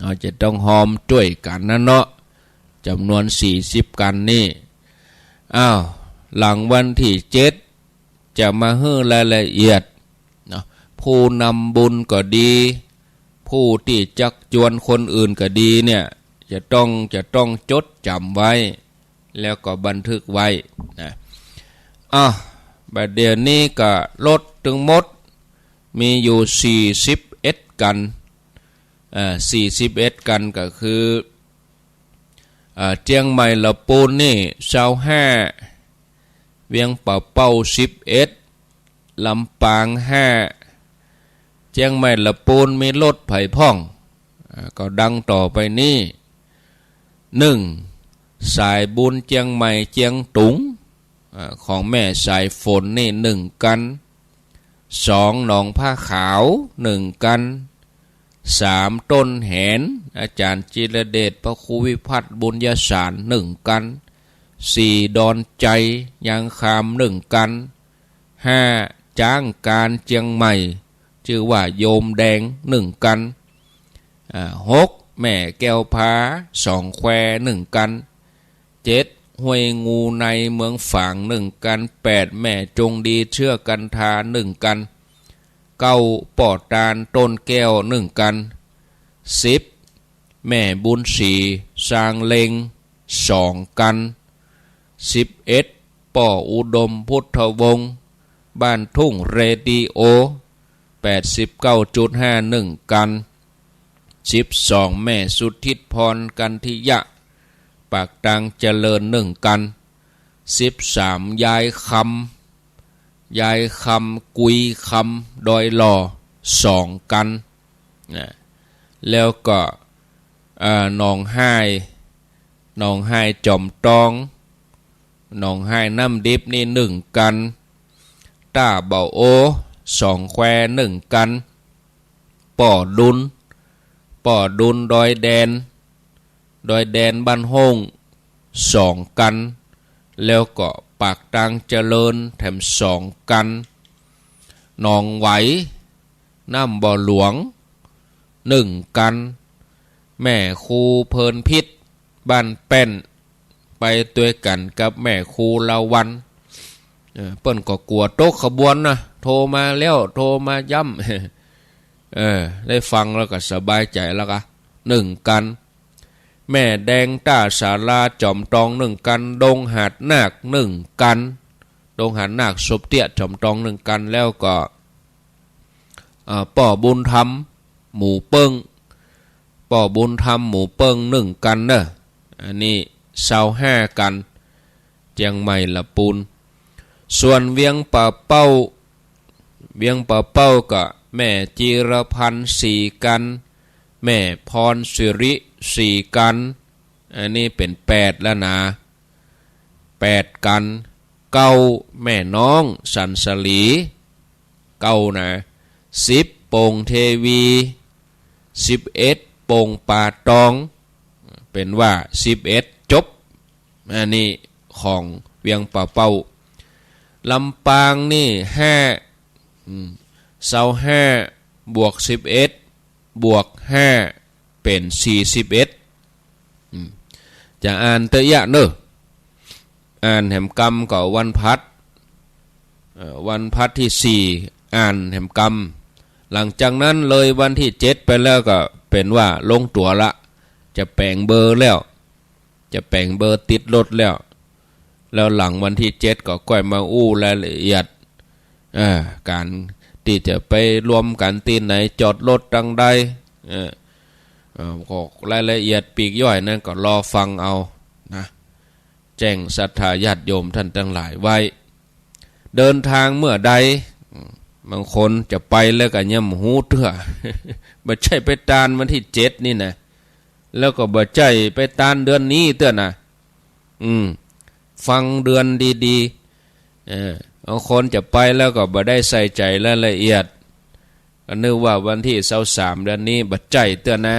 เฮาจะต้องฮอมจ้วยกั๋นนะเนาะ จ๋ำนวนสี่สิบกั๋นนี่ อ้าว หลังวันตี้เจ็ด จะมาหื้อรายละเอียดเนาะ ผู้นำบุญก็ดี ผู้ตี้จักจวนคนอื่นก็ดีเนี่ย จะต้อง จะต้องจดจ๋ำไว้ แล้วก็บันทึกไว้นะ อ้าว บ่าเดี่ยวนี้ก็ลดตึงหมด มีอยู่สี่สิบเอ็ดกั๋น อ่า สี่สิบเอ็ดกั๋นก็คือ อ่า เจียงใหม่ละปูนนี่ซาวห้า เวียงป่าเป้าสิบเอ็ด ลำปางห้า เจียงใหม่ละปูนมีลดใผพ่อง อ่า ก็ดังต่อไปนี้ หนึ่ง สายบุญเจียงใหม่เจียงตุง อ่า ของแม่สายฝนนี่หนึ่งกั๋น สอง หนองผ้าขาว หนึ่งกั๋น สาม ต้นแหน อาจ๋ารย์จิรเดช พระครูวิพัฒน์ บุญยสาร หนึ่งกั๋น สี่ ดอนไจ ยางคาม หนึ่งกั๋น ห้า จ๊างกานเจียงใหม่ จื้อว่าโยมแดง หนึ่งกั๋น อ่า หก แม่แก้วผา สองแคว หนึ่งกั๋น เจ็ด ห้วยงูในเมืองฝาง หนึ่งกั๋น แปด แม่จงดี เชื้อกันทา หนึ่งกั๋น เก้า ป้อตาล ต้นแก้ว หนึ่งกั๋น สิบ แม่บุญศรี ซางเล็ง สองกั๋น สิบเอ็ด ป้ออุดม พุทธวงศ์ บ้านทุ่งเรดิโอ แปดสิบเก้าจุดห้า หนึ่งกั๋น สิบสอง แม่สุทิตพร กันทิยะ ปากตางเจริญ หนึ่งกั๋น สิบสาม ยายคำ ยายคำ กุยคำ ดอยหล่อ สองกั๋น นะ แล้วก็ เอ่อ หนองฮาย หนองฮายจอมตอง หนองฮายน้ำดิบนี่ หนึ่งกั๋น ต้าบ่าโอ สองแคว หนึ่งกั๋น ป้อดุล ป้อดุล ดอยแดน ดอยแดนบ้านโฮ่ง สองกั๋น แล้วก็ปากตางเจริญแถมสองกั๋น หนองไหว น้ำบ่อหลวง หนึ่งกั๋น แม่ครูเพลินพิษ บ้านแป้น ไปตวยกั๋นกับแม่ครูลาวัณ เออ เปิ้นก็กั๋วตกขบวนนะ โทรมาแล้ว โทรมาย้ำ เออ ได้ฟังแล้วก็สบายใจ๋แล้วกะ หนึ่งกั๋น แม่แดงต้าศาลาจอมตอง หนึ่งกั๋น ดงหาดนาค หนึ่งกั๋น ดงหาดนาค ศพเตี้ยจอมตอง หนึ่งกั๋น แล้วก็ เอ่อ ป้อบุญธรรม หมู่เปิ้ง ป้อบุญธรรม หมู่เปิ้ง หนึ่งกั๋นเน่อ อันนี้ ซาวห้ากั๋น เจียงใหม่ละปูน ส่วนเวียงป่าเป้า เวียงป่าเป้าก็แม่จีรพันธ์ สี่กั๋น แม่พรสิริ สี่กั๋น อันนี้เป๋นแปดแล้วนะ แปดกั๋น เก้า แม่น้องสันสลี เก้านะ สิบ โป่งเทวี สิบเอ็ด โป่งป่าตอง เป๋นว่า สิบเอ็ด จบ อันนี้ของเวียงป่าเป้า ลำปางนี่ ห้า อืม ซาวห้า บวก สิบเอ็ด บวก ห้า เป๋น สี่สิบเอ็ด อืม จะอ่านเต๊อะเน่อ อ่านแหมกำก็วันพฤหัส เอ่อ วันพฤหัสตี้สี่ อ่านแหมกำ หลังจากนั้นเลยวันตี้เจ็ดไปแล้วก็เป๋นว่าลงตั๋วละ จะแป๋งเบอร์แล้ว จะแป๋งเบอร์ติดรถแล้ว แล้วหลังวันตี้เจ็ดก็ก้อยมาอู้รายละเอียด เอ่อ ก๋านตี้จะไปรวมกั๋นตี้ไหน จอดรถตังใด เอ่อ เอ่อ ก็รายละเอียดปลีกย่อยนั้นก็รอฟังเอานะ แจ้งศรัทธาญาติโยมต้านตังหลายไว้ เดินตางเมื่อใด อืม บางคนจะไปแล้วก็ยังบ่ฮู้เตื้อ บ่ใจ้ไปตานวันตี้เจ็ดนี่นะ แล้วก็บ่ใจ้ไปตานเดือนนี้เตื้อนะ อืม ฟังเดือนดีๆ เออ บางคนจะไปแล้วก็บ่ได้ใส่ใจ๋รายละเอียด ก็นึกว่าวันตี้ซาวสามเดือนนี้ บ่ใจ้เตื้อนะ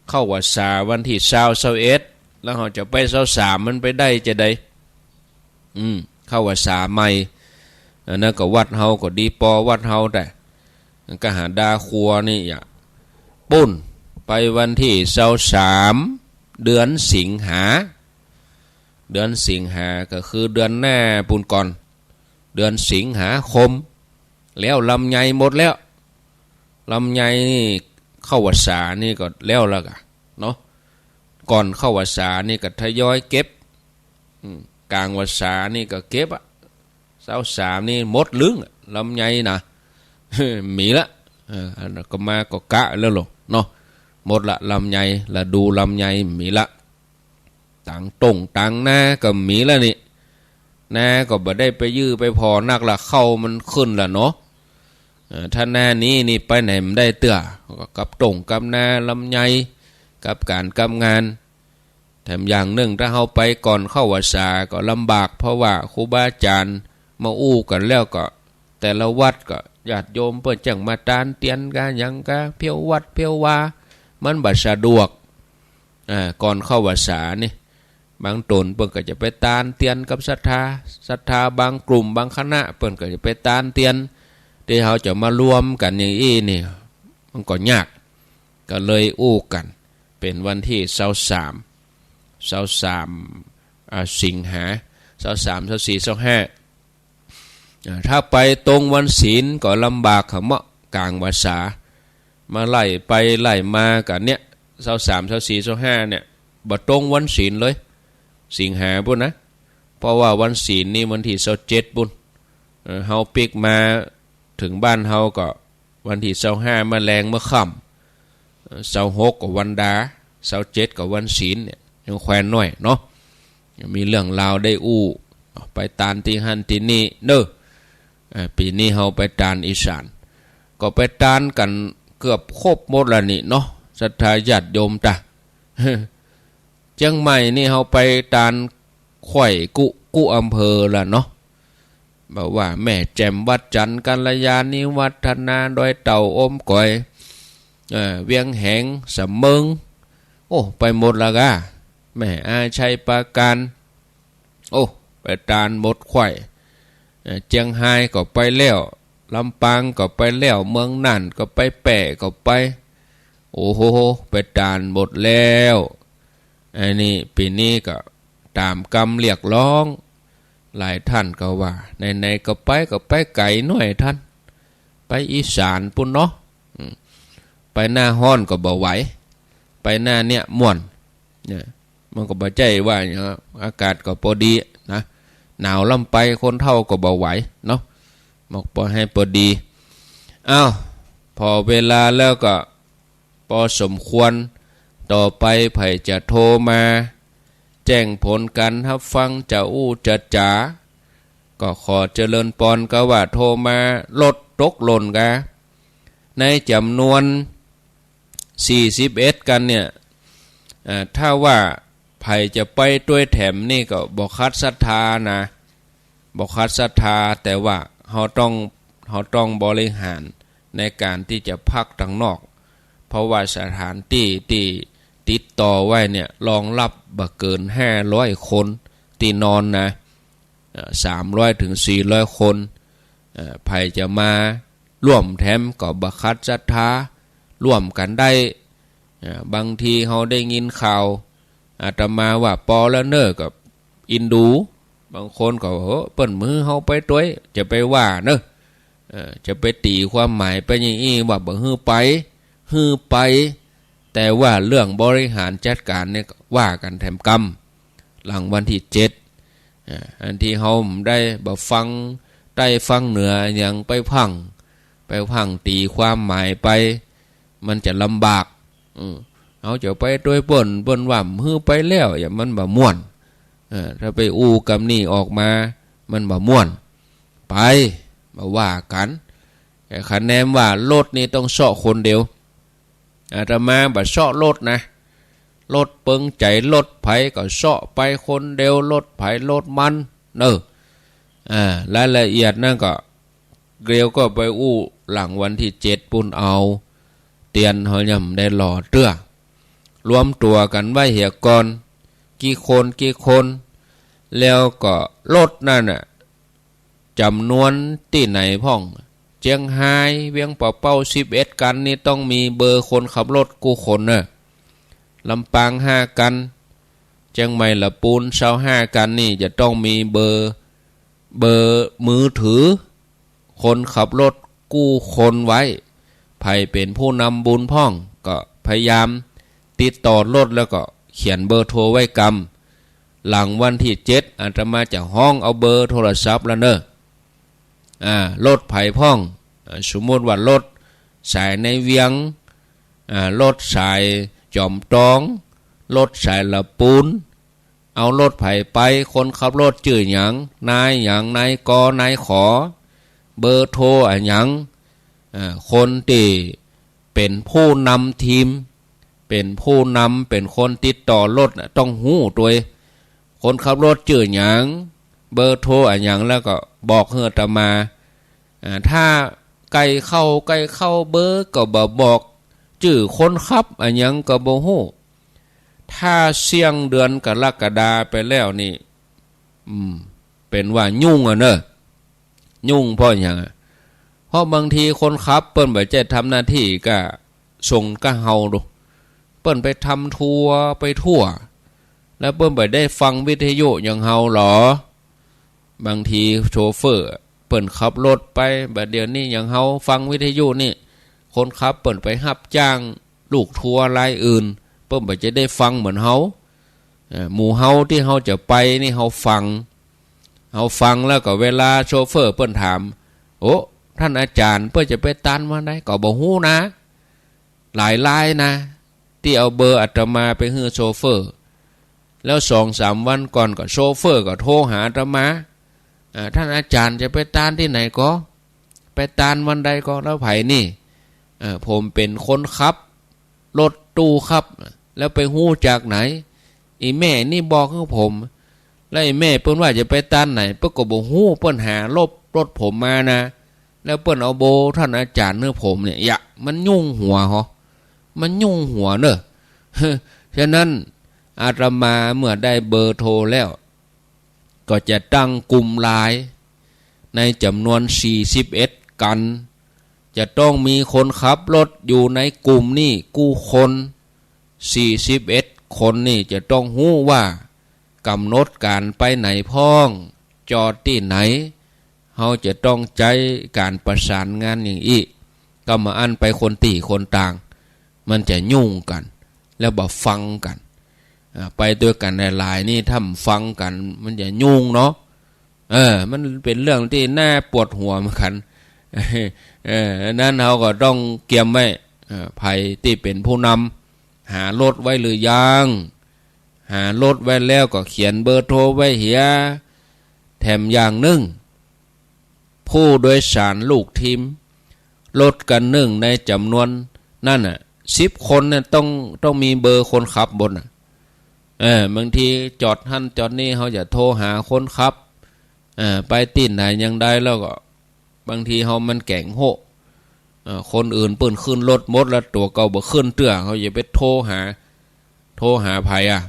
เข้าพรรษาวันตี้ซาว ซาวเอ็ด แล้วเฮาจะไปซาวสาม มันไปได้จาใด อืม เข้าพรรษาใหม่ อันนั้นก็วัดเฮาก็ดีปอวัดเฮาแต๊ ก็หาดาคัวนี่อย่า ปู๊น ไปวันตี้ซาวสาม เดือนสิงหา เดือนสิงหาก็คือเดือนหน้าปู้นก่อน เดือนสิงหาคม แล้วลำไยหมดแล้ว ลำไยนี่เข้าพรรษานี่ก็แล้วละกะเนาะ ก่อนเข้าพรรษานี่ก็ทยอยเก็บ อืม ก๋างพรรษานี่ก็เก็บอะ ซาวสามนี่หมดลึ้งอะ ลำไยนะ มีละ เออ อันนั้นก็มาก็กะแล้วลอเนาะ หมดละลำไย ฤดูลำไยมีละ ตางต้งตางนาก็มีละนี่ นาก็บ่ได้ไปยื้อไปผ่อนักละ ข้าวมันขึ้นละเนาะ เออ ถ้าหน้านี้นี่ไปไหนบ่ได้เตื้อ ก็กับต้งกับนา ลำไย กับก๋านกับงาน แถมอย่างนึ่ง ถ้าเฮาไปก่อนเข้าพรรษาก็ลำบาก เพราะว่าครูบาอาจ๋ารย์มาอู้กั๋นแล้วก็ แต่ละวัดก็ญาติโยมเปิ้นจั่งมาตานเตียนกาหยังกา เผียววัดเผียววา มันบ่สะดวก อ่า ก่อนเข้าพรรษานี่ บางต๋นเปิ้นก็จะไปตานเตียนกับศรัทธา ศรัทธาบางกลุ่มบางคณะ เปิ้นก็จะไปตานเตียน ตี้เฮาจะมารวมกั๋นอย่างอี้นี่ มันก็ยาก ก็เลยอู้กั๋น เป๋นวันตี้ซาวสาม ซาวสาม อ่า สิงหา ซาวสาม ซาวสี่ ซาวห้า อ่า ถ้าไปตรงวันศีลก็ลำบากขะเมาะ ก๋างพรรษา มาไล่ไปไล่มากั๋นเนี่ย ซาวสาม ซาวสี่ ซาวห้าเนี่ย บ่ตรงวันศีลเลย สิงหาปู้นนะ เพราะว่าวันศีลนี่วันตี้ซาวเจ็ดปู้น เออ เฮาปิ๊กมาเถิงบ้านเฮาก็ วันตี้ซาวห้ามาแลงเมื่อค่ำ เอ่อ ซาวหกก็วันดา ซาวเจ็ดก็วันศีลเนี่ย ยังแควนน้อยเนาะ ยังมีเรื่องราวได้อู้ ไปตานตี้หั้นตี้นี่เนาะ เอ่อ ปี๋นี้เฮาไปตานอีสาน ก็ไปตานกั๋นเกือบครบหมดละนี่เนาะ ศรัทธาญาติโยมตา เจียงใหม่นี่เฮาไปตานไขว้กู้กู้อำเภอละเนาะ บ่ว่าแม่แจ่ม วัดจันทน์ กัลยาณิวัฒนา ดอยเต่า อมก๋อย เอ่อ เวียงแหง สะเมิง โอ้ ไปหมดละกา แม่อาย ชัยปราการ โอ้ ไปตานหมดไขว้ เอ่อ เจียงฮายก็ไปแล้ว ลำปางก็ไปแล้ว เมืองน่านก็ไป แป้ก็ไป โอ้โห ไปตานหมดแล้ว อันนี้ปี๋นี้ก็ต๋ามกำเรียกร้อง หลายท่านก็ว่า ไหนๆ ก็ไป ก็ไปไก๋หน้อยท่าน ไปอีสานปู้นเนาะ อืม ไปหน้าฮ้อนก็บ่ไหว ไปหน้าเนี่ยม่วน เนี่ย มันก็บ่ใจ้ว่าหยัง อากาศก็ปอดีนะ หนาวล้ำไป คนเฒ่าก็บ่ไหวเนาะ บอกปอให้ปอดี อ้าว ผ่อเวลาแล้วก็ ปอสมควร ต่อไปใผจะโทรมา แจ้งผลก๋านฮับฟัง จะอู้จะจ๋า ก็ขอเจริญปอน กาว่าโทรมา รถตกหล่นกา ในจ๋ำนวน สี่สิบเอ็ด กั๋นเนี่ย เอ่อ ถ้าว่าใผจะไปตวยแถมนี่ก็บ่ขัดศรัทธานะ บ่ขัดศรัทธา แต่ว่าเฮาต้อง เฮาต้องบริหารในก๋านตี้จะพักตังนอก เพราะว่าสถานตี้ตี้ติดต่อไว้เนี่ย รองรับบ่เกินห้าร้อยคนตี้นอนนะ เอ่อ สามร้อยเถิงสี่ร้อยคน เอ่อ ใผจะมาร่วมแถมก็บ่ขัดศรัทธา ร่วมกั๋นได้ เอ่อ บางทีเฮาได้ยินข่าว อาตมาว่าปอแล้วเน่อ ก็อินดู บางคนก็ เฮ้อ เปิ้นบ่หื้อเฮาไปตวย จะไปว่าเน่อ เอ่อ จะไปตี๋ความหมายไปอย่างอี้ว่าบ่หื้อไป หื้อไป แต่ว่าเรื่องบริหารจัดก๋านเนี่ยว่ากั๋นแถมกำ หลังวันตี้เจ็ด อ่า อันตี้เฮาได้บ่ฟังใต้ฟังเหนือหยังไปพั่ง ไปพั่งตี๋ความหมายไป มันจะลำบาก อืม เฮาจะไปตวยเปิ้น เปิ้นว่าบ่หื้อไปแล้ว อย่างมันบ่ม่วน เออ ถ้าไปอู้กำนี้ออกมา มันบ่ม่วน ไป บ่ว่ากั๋น แต่คะแนนว่ารถนี่ต้องเซาะคนเดียว อาตมาบ่เซาะรถนะ รถเปิงใจ๋รถใผก็เซาะไปคนเดียว รถใผรถมัน เน่อ อ่า รายละเอียดนั่นก็ เกลียวก็ไปอู้หลังวันตี้เจ็ดปู้นเอา เตียนเฮายังบ่ได้หล่อเตื้อ รวมตั๋วกั๋นไว้เหียก่อน กี่คนกี่คน แล้วก็รถนั่นน่ะ จ๋ำนวนตี้ไหนพ่อง เจียงฮาย เวียงป่าเป้า สิบเอ็ด กั๋นนี่ต้องมีเบอร์คนขับรถกู้คนเน่อ ลำปาง ห้า กั๋น เจียงใหม่ ละปูน ซาวห้า กั๋นนี่จะต้องมีเบอร์ เบอร์มือถือ คนขับรถกู้คนไว้ ใผเป๋นผู้นำบุญพ่อง ก็พยายามติดต่อรถแล้วก็เขียนเบอร์โทรไว้กำ หลังวันตี้เจ็ด อาตมาจะฮ้องเอาเบอร์โทรศัพท์แล้วเน่อ อ่า รถใผพ่อง อ่า สมมุติว่ารถสายในเวียง อ่า รถสายจอมตอง รถสายละปูน เอารถใผไป คนขับรถจื้อหยัง นายหยัง นายก นายข เบอร์โทรอะหยัง อ่า คนตี้เป๋นผู้นำทีม เป๋นผู้นำ เป๋นคนติดต่อรถน่ะ ต้องฮู้ตวย คนขับรถจื้อหยัง เบอร์โทรอะหยัง แล้วก็บอกหื้ออาตมา อ่า ถ้าใก้เข้า ใก้เข้าเบอร์ก็บ่บอก จื้อคนขับอะหยังก็บ่ฮู้ ถ้าเสี้ยงเดือนกรกฎาไปแล้วนี่ อืม เป๋นว่ายุ่งอะเน่อ ยุ่งเพราะหยังอะ เพราะบางทีคนขับเปิ้นบ่ใจ้ทำหน้าตี้ก้าส่งก้าเฮาดู เปิ้นไปทำทัวร์ไปทั่ว แล้วเปิ้นบ่ได้ฟังวิทยุอย่างเฮาหรอ บางทีโชเฟอร์เปิ้นขับรถไป บัดเดี๋ยวนี้อย่างเฮาฟังวิทยุนี่ คนขับเปิ้นไปฮับจ้างลูกทัวร์รายอื่น เปิ้นบ่จะได้ฟังเหมือนเฮา เอ่อ หมู่เฮาตี้เฮาจะไปนี่เฮาฟัง เฮาฟังแล้วก็เวลาโชเฟอร์เปิ้นถาม โอ้ ต้านอาจ๋ารย์ เปิ้นจะไปตานวันใด ก็บ่ฮู้นะ หลายรายนะ ตี้เอาเบอร์อาตมาไปหื้อโชเฟอร์ แล้วสองสามวันก่อนก็โชเฟอร์ก็โทรหาอาตมา อ่า ต้านอาจ๋ารย์จะไปตานตี้ไหนก็ ไปตานวันใดก็ แล้วใผนี่ เอ่อ ผมเป๋นคนขับรถตู้ครับ แล้วไปฮู้จากไหน อี่แม่นี่บอกหื้อผม แล้วอี่แม่เปิ้นว่าจะไปตานไหน เปิ้นก็บ่ฮู้ เปิ้นหาลบรถผมมานะ แล้วเปิ้นเอาเบอร์ต้านอาจ๋ารย์หื้อผมเนี่ย ยะ มันยุ่งหัวหอ มันยุ่งหัวเน่อ ฉะนั้นอาตมาเมื่อได้เบอร์โทรแล้ว ก็จะตั้งกลุ่มไลน์ในจ๋ำนวนสี่สิบเอ็ดกั๋น จะต้องมีคนขับรถอยู่ในกลุ่มนี่กู้คน สี่สิบเอ็ดคนนี่จะต้องฮู้ว่ากำหนดก๋านไปไหนพ่อง จอดตี้ไหน เฮาจะต้องใจ๊ก๋านประสานงานอย่างอี้ ก็บ่อั้นไปคนตี้คนตาง มันจะยุ่งกั๋น แล้วบ่ฟังกั๋น อ่า ไปตวยกั๋นหลายๆ นี่ถ้าบ่ฟังกั๋น มันจะยุ่งเนาะ เออ มันเป๋นเรื่องตี้น่าปวดหัวเหมือนกั๋น เออ อันนั้นเฮาก็ต้องเกียมไว้ เออ ใผตี้เป๋นผู้นำ หารถไว้หรือยัง หารถไว้แล้วก็เขียนเบอร์โทรไว้เหีย แถมอย่างนึ่ง ผู้โดยสารลูกทีมรถคันนึ่งในจ๋ำนวนนั้นน่ะ สิบคนเนี่ยต้อง ต้องมีเบอร์คนขับบ่น่ะ เออ บางทีจอดหั้นจอดนี่ เฮาจะโทรหาคนขับ เออ ไปตี้ไหนอย่างใด แล้วก็บางทีเฮามันแก๋งโฮะ เออ คนอื่นเปิ้นขึ้นรถหมดแล้ว ตั๋วเก่าบ่ขึ้นเตื้อ เฮาจะไปโทรหา โทรหาใผอะ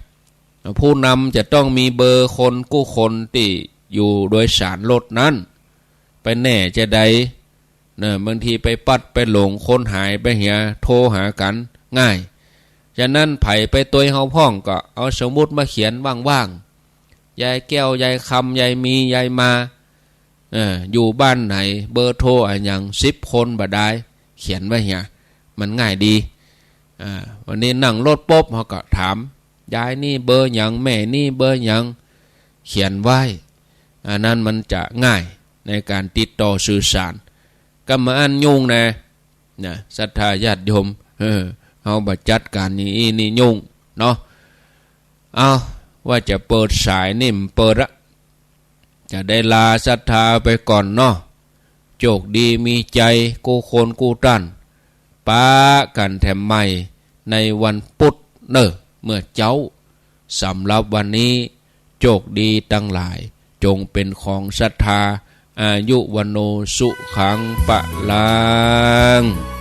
ผู้นำจะต้องมีเบอร์คนกู้คนตี้อยู่โดยสารรถนั้น ไปแน่จะใด เน่อ บางทีไปปั๊ดไปหลง คนหายไปเหีย โทรหากั๋นง่าย ฉะนั้นใผไปตวยเฮาพ่องก็เอาสมุดมาเขียนว่างๆ ยายแก้ว ยายคำ ยายมี ยายมา เออ อยู่บ้านไหน เบอร์โทรอะหยัง สิบคนบ่ดาย เขียนไว้เหีย มันง่ายดี อ่า วันนี้นั่งรถปุ๊บ เฮาก็ถาม ยายนี่เบอร์หยัง แม่นี่เบอร์หยัง เขียนไว้ อันนั้นมันจะง่ายในก๋านติดต่อสื่อสาร ก็บ่อั้นยุ่งนะ นะ ศรัทธาญาติโยม เออ เฮาบ่จัดก๋านอย่างอี้นี่ยุ่งเนาะ เอ้า ว่าจะเปิดสายนี่บ่เปิดละ จะได้ลาศรัทธาไปก่อนเนาะ โจคดีมีใจ๋กู้คนกู้ต้าน ปะกั๋นแถมใหม่ในวันปุธเน่อ เมื่อเจ๊า สำหรับวันนี้ โจคดีตังหลาย จงเป๋นของศรัทธา อายุ วัณโณ สุขัง พลัง